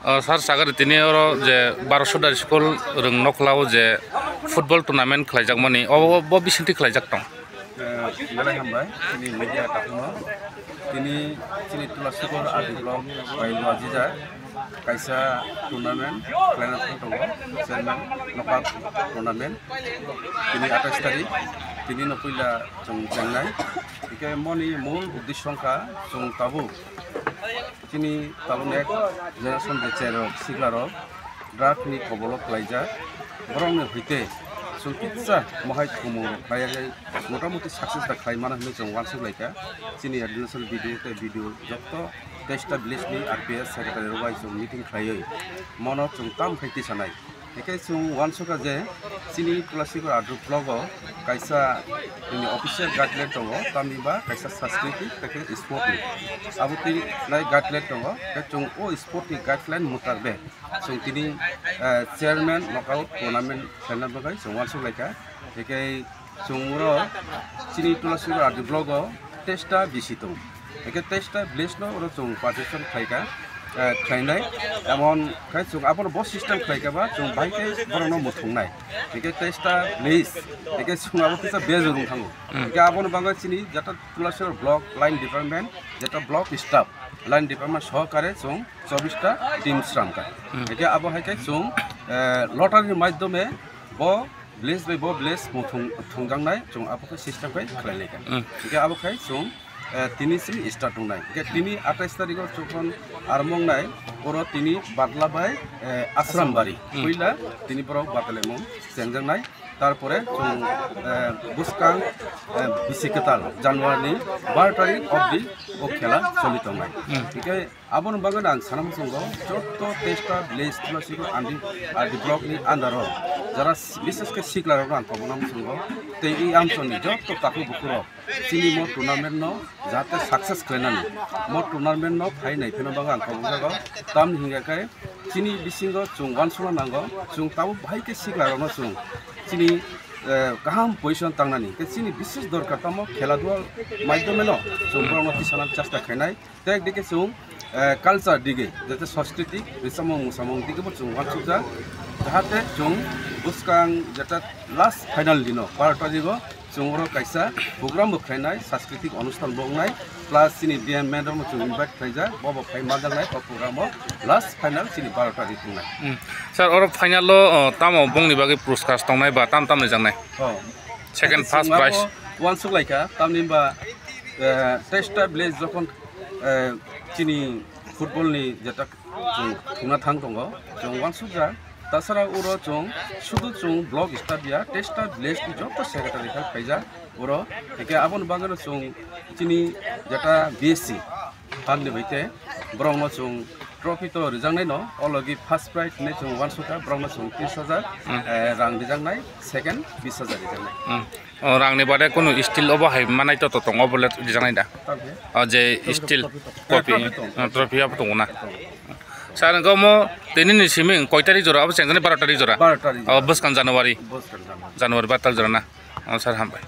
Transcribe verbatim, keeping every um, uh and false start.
O, sir, sagari tini oro je Bharat Sudar School rwng nokla o je football tournament khlaijakmani, o, o, bo bisingtwi khlaijak tong? Eh, belai hambai, chini media takhukno. Tini chini Tulasukor R D block bai luajijak kaisa tournament khlaina thang tongo, chairman knockout tournament. Tini atais tarik, tini no puila chwng chengnai. Hikhe moni mul uddesho wngkha chwng tabuk chini tabuk next generation je cherok siklarok drug ni kobolo khlaijak, borokni hwite chwng kisa mohai thumung rok khlaiya, motamuti success da khlai mano hinwi chwng uansuk laikha. Chini administration B D O tei B D O jotto teista village ni R P S secretary rok bai chwng meeting khlaiwi mono chwng tam khai tisanai. Hikhe chwng uansukha je chini Tulasukor R D block o kaisa nini official guideline tongo, tamni ba kaisa sanskriti tei khe sport ni. Abo twi nai guideline tongo, tei chwng o sport ni guideline mutabek chwng tini, eh, chairman knockout tournament khlaina bagwi chwng uansuk laikha. Hikhe chwng oro chini Tulasukor R D block o teista bisi tongo. Hikhe teista village no oro chwng participation khlaikha, eh, khlainai. Emon khai chwng abono bo system khlaikha ba chwng bahai khe borokno muthungnai. Hikhe teista village, hikhe chwng abo kisa bejor wng thango. Hmm. Hikhe aboni bagwi chini jeta Tulasukor block line department, jeta block staff, line department sohokare chwng chobbish ta team sramkha. Hmm. Hikhe abo hai khe chwng, eh, lottery ni maiddhome bo village bai bo village muthung thungjaknai chwng abo khe system khai khlai laikha. Hmm. Hingkhe abo khai chwng, eh, tini simi start wngnai. Hingkhe tini atais tarikh o chwng armung nai, oro tini Badla bai, eh, Asrambari. Hmm. Puila tini borok batalaimung chengjaknai. Tarpore chwng, eh, bwskang, eh, bisi kwtal January ni baro tarikh obdi o khela choli tongnai. Hmm. Hingkhe Aboni bagwi ang sana muchungo, joto teista village Tulasukor R D, R D block ni under o jara s-, bishes khe sikla rok ang kobokna muchungo, tei i amchoni joto takhuk bukhuk rok chini mo tournament no jahate success khlainani, mo tournament no phai nai pheno bagwi ang kobokjago. Tamni hingkha khe chini bisingo chwng uansukna nango, chwng tabuk bahai khe sikla rokno chwng chini, eh, kaham position tangnani, tei chini bises dorkar tamo khela dua maidomeno chwng borokno tisana chesta khainai. Tei ekdike chwng, eh, culture dige, jete sanskriti, risamung musamung dige bo chwng uansukjak, jahate chwng bwskang jeta last final dino, baro tarigo chwng oro kaisa program bo khlainai, sanskriti onusthan bo wngnai, plus chini B M man rokno chwng invite khlaijak, bo bo phai manjaknai o program o last final chini baro tarik wngnai. Hmm. Sir, oro final o, o, tamo bongni bagwi puruskar tongnai ba tam tam ni jangnai? Oh. Second, first prize. Chwng abo uansuk laikha, tamni hwnba, eh, teista village jokhon, eh, chini football ni jeta chwng thungna thang tongo, chwng uansukjak. Tasara oro chwng sudu chwng block staff ya, teista village ni joto secretary khe phaijak oro. Hingkhe aboni bagwino chwng chini jeta B S C phan ni bai te borokno chwng trophy to rijaknai no, o logi first prize hinwi chwng uansukha, borokno chwng tris hajar, hmm, eh, rang rijaknai, second bis hajar rijaknai. Hmm. O rangni bade kunu steel obo hai manai to, to tongo, obo le rijaknai da? Trophy. O je steel trophy, trophy, trophy, trophy, hmm, trophy abo tongo na? Tongo. Sir, wngkha omo tini ni simi koi tarik jora, obo chengkani baro tarik jora? Baro tarik jora. O bwskang January? Bwskang January. January baro tarik jora na? O sir, hambai.